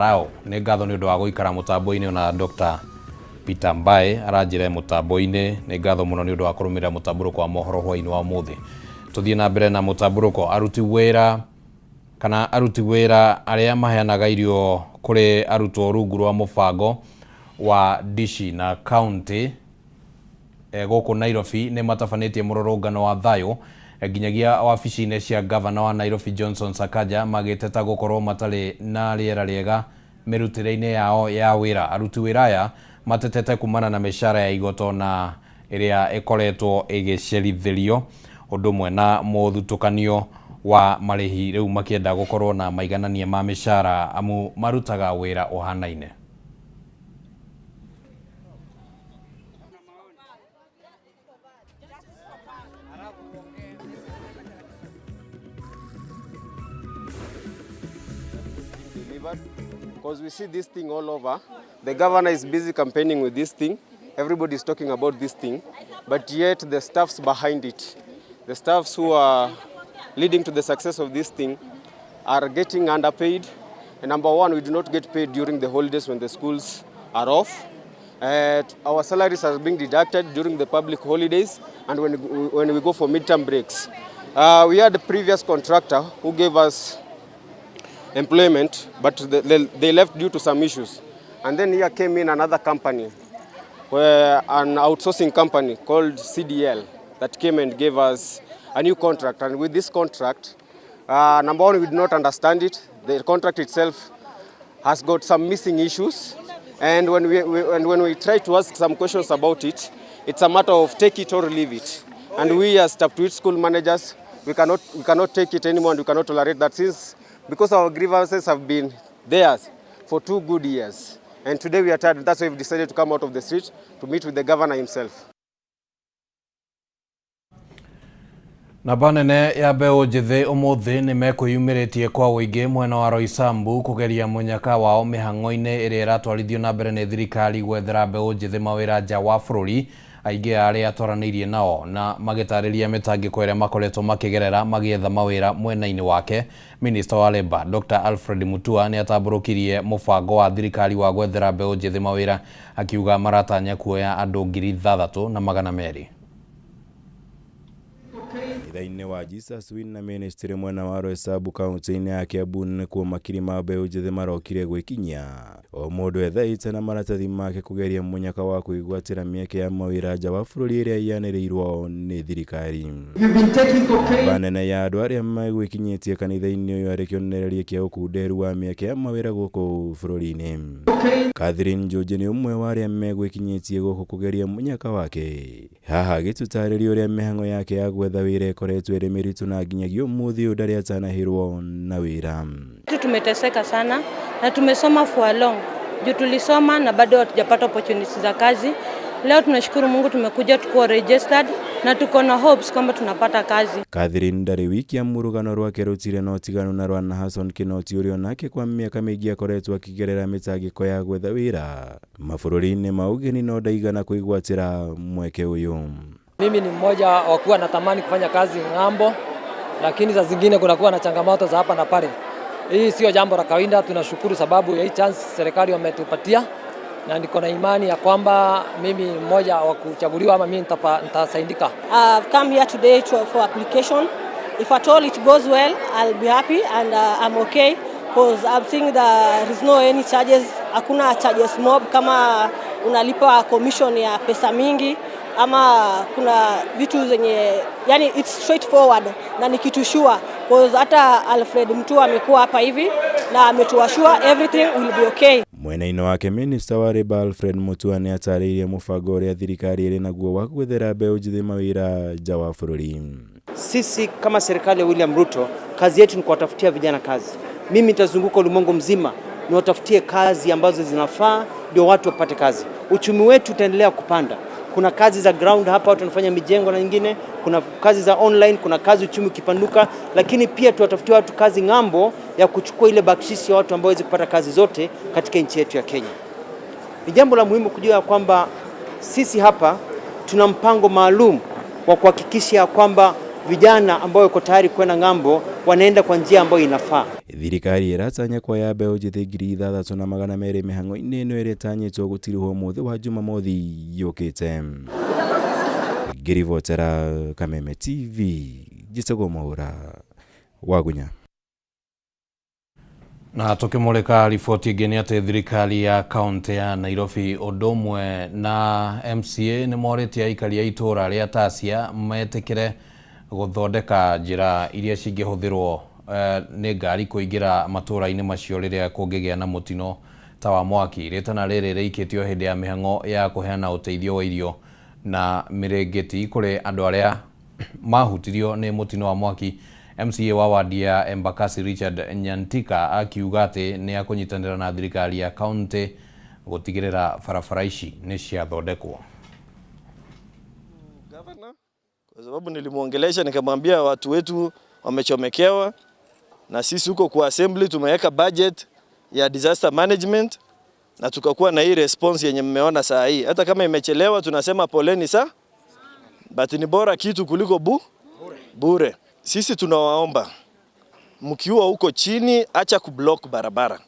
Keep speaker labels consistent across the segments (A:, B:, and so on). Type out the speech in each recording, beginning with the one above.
A: Rao nĩ ngatho nĩ ũndũ wa gũikara mũtambo-inĩ ona Dr. Peter Mbae aranjĩra mũtambo-inĩ. Nĩ ngatho mũno nĩ ũndũ wa kũrũmĩrĩra mũtambũrũko wa mohoro hwaĩ-inĩ wa ũmũthĩ. Tũthiĩ na mbere na mũtambũrũko. Aruti wĩra kana aruti wĩra arĩa maheanaga irio kũrĩ arutwo rungu rwa mũbango wa Dishi na county gũkũ Nairobi nĩ matabanĩtie mũrũrũngano wa thayũ nginyagia wabici-inĩ cia gavana wa Nairobi Johnson Sakaja magĩteta gũkorwo matarĩ na rĩera rĩega mĩrutĩre-inĩ yao ya wĩra. Aruti wĩra aya matetete kumana na mĩcara ya igoto na ĩrĩa ĩkoretwo ĩgĩcerithĩrio ũndũ ũmwe na mũthutũkanio wa marĩhi rĩu makĩenda gũkorwo na maiganania ma mĩcara amu marutaga wĩra ũhanaine.
B: Because we see this thing all over. The governor is busy campaigning with this thing. Everybody is talking about this thing. But yet the staffs behind it, the staffs who are leading to the success of this thing are getting underpaid. And number one, we do not get paid during the holidays when the schools are off. Our salaries are being deducted during the public holidays and when we go for midterm breaks. We had a previous contractor who gave us employment, but they left due to some issues. And then here came in another company, where an outsourcing company called CDL that came and gave us a new contract. And with this contract, number one, we did not understand it. The contract itself has got some missing issues. And when we try to ask some questions about it, it's a matter of take it or leave it. And we as Taptuit school managers, we cannot take it anymore, and we cannot tolerate that, since because our grievances have been there for 2 good years. And today we are tired. That's why we've decided to come out of the street to meet with the governor himself.
A: Namba nene ya mbeũ njĩthĩ ũmũthĩ nĩ mekwĩyumĩrĩtie kwa ũingĩ mwena wa Roysambu kũgeria mũnyaka wao mĩhang'o-inĩ ĩrĩa ĩratwarithio na mbere nĩ thirikari gwethera mbeũ njĩthĩ mawĩra nja wa bũrũri. Aingĩ a arĩa twaranĩirie nao na magĩtarĩria mĩtangĩko ĩrĩa makoretwo makĩgerera magĩetha mawĩra mwena-inĩ wake. Minister wa Labour Dr. Alfred Mutua nĩ atambũrũkirie mũbango wa thirikari wa gwethera mbeũ njĩthĩ mawĩra, akiuga maratanya kuoya andũ 6,200.
C: Ithainĩ wa Jesus Win Ministry mwena wa Roysambu kaunti-inĩ ya Kiambu nĩkuo makiri ma mbeũ njĩthĩ marokire gwĩkinyia o mũndũ ethaĩte na maratathi make kũgeria mũnyaka wa kwĩgwatĩra mĩeke ya mawĩra nja wa bũrũri ĩrĩa yanĩrĩirwo nĩ thirikari. Namba nene ya andũ arĩa megwĩkinyĩtie kanitha-inĩ ũyũ arĩ kĩonereria kĩa ũkunderu wa mĩeke ya mawĩra gũkũ bũrũri-inĩ. Catherine Njũnji nĩ ũmwe wa arĩa megwĩkinyĩtie gũkũ kũgeria mũnyaka wake. Haha agĩtũtarĩria ũrĩa mĩhang'o yake ya gwetha wĩra ĩkoretwo ĩrĩ mĩritũ na nginyagia ũmũthĩ ũyũ ndarĩ atanahĩrwo na wĩra.
D: Tumeteseka sana na tumesoma for long. Juu tulisoma na bado hatujapata opportunities za kazi. Leo tunashukuru Mungu tumekuja tuko registered na tuko na hopes kwamba tunapata kazi.
C: Catherine ndarĩ wiki ya rũgano rwake rũtirĩ na ũtiganu na rwa Nahason Kinoti ũrĩa onake kwa mĩaka mĩingĩ akoretwo akĩgerera mĩtangĩko ya gwetha wĩra mabũrũri-inĩ ma ũgeni no ndaigana kwĩgwatĩra mweke ũyũ.
E: Mimi ni mmoja wa kuwa natamani kufanya kazi ng'ambo, lakini za zingine kunakuwa na changamoto za hapa na pale. Hii sio jambo la kawaida. Tunashukuru sababu ya hii chance serikali wametupatia, na niko na imani ya kwamba mimi mmoja wa kuchaguliwa ama mimi nitasaidika.
F: I've come here today for application. If at all it goes well, I'll be happy and I'm okay because I'm seeing there is no any charges. Hakuna charges mob kama unalipa commission ya pesa mingi ama kuna vitu zenye, yani it's straightforward na ni kitu sure because hata Alfred Mutua amekuwa hapa hivi na ametuashua everything will be okay.
C: Mwena-inĩ wake Minister wa Labour Alfred Mutua nĩ atarĩirie mũbango ũrĩa thirikari ĩrĩ naguo wa gwethera mbeũ njĩthĩ mawĩra nja wa bũrũri.
G: Sisi kama serikali ya William Ruto, kazi yetu ni kuwatafutia vijana kazi. Mimi nitazunguka ulimwengu mzima niwatafutie kazi ambazo zinafaa ndio watu wapate kazi. Uchumi wetu utaendelea kupanda. Kuna kazi za ground hapa, watu wanafanya mijengo na nyingine, kuna kazi za online, kuna kazi uchumi ukipanuka, lakini pia tuwatafutie watu kazi ng'ambo ya kuchukua ile bakshishi ya watu ambao waweze kupata kazi zote katika nchi yetu ya Kenya. Ni jambo la muhimu kujua kwamba sisi hapa tuna mpango maalum wa kuhakikisha kwamba vijana ambao wako tayari kwenda ng'ambo wanaenda kwa njia ambayo inafaa.
C: Thirikari ĩratanya kuoya mbeũ njĩthĩ 6,200 mĩhang'o-inĩ ĩno ĩrĩa ĩtanyĩtwo gũtirihwo mũthĩ wa Jumamothi yũkĩte. Ngĩribotera Kameme TV, njĩtagwo Mwaũra Wagunya.
A: Na tukimulika riboti ĩngĩ nĩ atĩ thirikari ya kaunti ya Nairobi ũndũ ũmwe na MCA nĩ morĩtie aikari a itũũra rĩa Tasia metĩkĩre gũthondeka njĩra iria cingĩhũthĩrwo nĩ ngari kũingĩra matũũra-inĩ macio rĩrĩa kũngĩgĩa na mũtino ta wa mwaki. Rĩtana rĩrĩ rĩikĩtio hĩndĩ ya mĩhang'o ya kũheana ũteithio wa irio na mĩrĩngĩti kũrĩ andũ arĩa mahutirio nĩ mũtino wa mwaki. MCA wa wadi ya Embakasi Richard Nyantika akiuga atĩ nĩ akũnyitanĩra na thirikari ya kaunti gũtigĩrĩra barabara ici nĩ ciathondekwo.
H: Kwa sababu nilimuongelesha nikamwambia watu wetu wamechomekewa, na sisi huko kwa assembly tumeweka budget ya disaster management na tukakuwa na hii response yenye mmeona saa hii. Hata kama imechelewa tunasema poleni sa, but ni bora kitu kuliko bure. Sisi tunawaomba mkiwa huko chini, acha kublock barabara,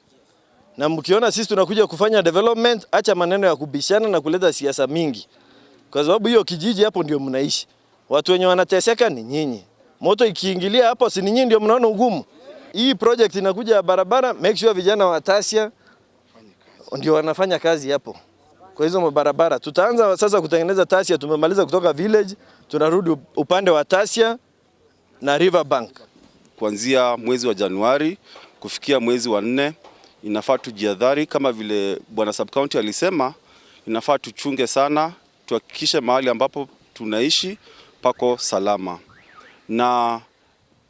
H: na mkiona sisi tunakuja kufanya development, acha maneno ya kubishana na kuleta siasa mingi, kwa sababu hiyo kijiji hapo ndio mnaishi. Watu wenye wanateseka ni nyinyi. Moto ikiingilia hapo, si nyinyi ndio mnaona ugumu? Hii project inakuja ya barabara, make sure vijana wa Tasia ndio wanafanya kazi hapo kwa hizo barabara. Tutaanza sasa kutengeneza Tasia, tumemaliza kutoka village, tunarudi upande wa Tasia na Riverbank.
I: Kuanzia mwezi wa Januari kufikia mwezi wa 4 inafaa tujiadhari, kama vile bwana sub county alisema, inafaa tuchunge sana, tuhakikishe mahali ambapo tunaishi pako salama. Na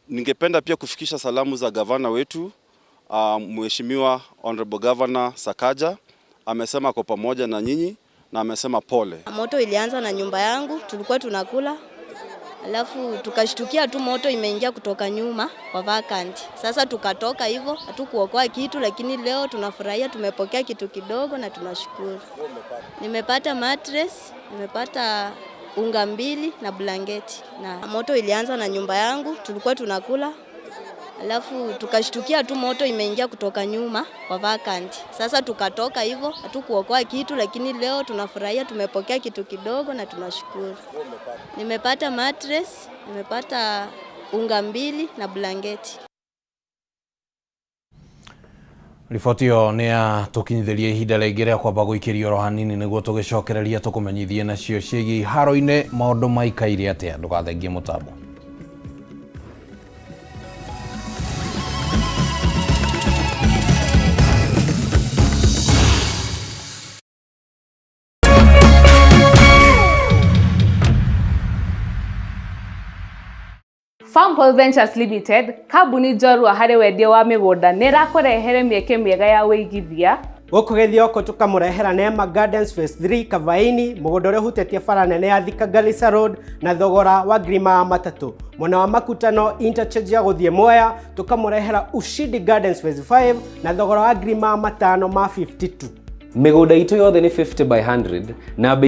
I: ningependa pia kufikisha salamu za gavana wetu, Mheshimiwa Honorable Governor Sakaja. Amesema kwa pamoja na nyinyi na amesema pole.
J: Moto ilianza na nyumba yangu, tulikuwa tunakula, alafu tukashtukia tu moto imeingia kutoka nyuma kwa vacant. Sasa tukatoka hivyo, hatukuokoa kitu, lakini leo tunafurahia, tumepokea kitu kidogo na tunashukuru. Nimepata mattress, nimepata unga 2 na blanketi. Na moto ilianza na nyumba yangu, tulikuwa tunakula, alafu tukashtukia tu moto imeingia kutoka nyuma kwa vacant. Sasa tukatoka hivyo, hatukuokoa kitu, lakini leo tunafurahia, tumepokea kitu kidogo na tunashukuru. Nimepata mattress, nimepata unga 2 na blanketi.
A: Riboti ĩyo nĩ ya tũkinyithĩria ihinda rĩngĩ rĩa kwamba gũikĩrio oro hanini nĩguo tũgĩcokereria tũkũmenyithie nacio ciĩgiĩ iharo-inĩ maũndũ maikaire atĩa. Ndũgathengie mũtambo.
K: Farmhall Ventures Limited, kambuni njorua harĩ wendia wa mĩgũnda nĩ ĩrakũrehere mĩeke mĩega ya wĩigithia.
L: Gũkũ Gĩthioko tũkamũrehera Neema Gardens Phase 3 Kavaini, mũgũnda ũrĩa ũhutĩtie bara nene ya Thika Garissa Road na thogora wa 300,000. Mwena wa Makutano interchange ya gũthiĩ Mwea tũkamũrehera Ushindi Gardens Phase 5 na thogora wa 552,000.
M: Mĩgũnda itũ yothe nĩ 50 by 100 na